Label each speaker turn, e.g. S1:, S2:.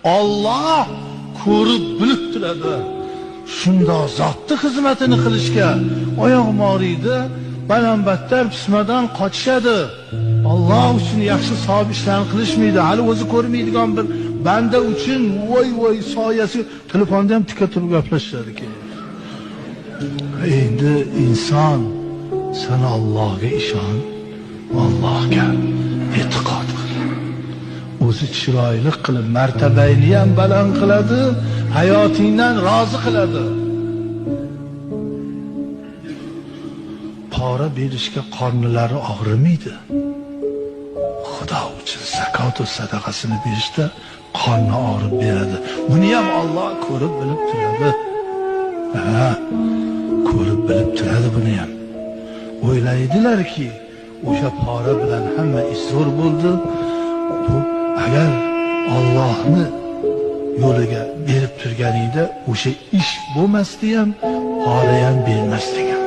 S1: Olloh ko'rib bilib turadi. Shundoq zotni xizmatini qilishga oyog'im og'riydi, balandbattar pismadan qochishadi. Alloh uchun yaxshi savob ishlarni qilishmaydi. Hali o'zi ko'rmaydigan bir banda uchun voy voy soyasi telefonda ham tika turib gaplashishadi keyin. Endi inson sen Allohga ishon, Allohga e'tiqod qil. O'zi chiroyli qilib martabangni ham baland qiladi, hayotingdan rozi qiladi. Pora berishga qornilari og'rimaydi. Xudo uchun zakot va sadaqasini berishda qorni og'rib beradi. Buni ham Alloh ko'rib bilib turadi. Ha, ko'rib bilib turadi buni ham. O'ylaydilarki, o'sha pora bilan hamma ish zo'r bo'ldi. Bu agar Allohni yo'liga berib turganingda o'sha ish bo'lmasdi ham, pora ham bermasdi ham.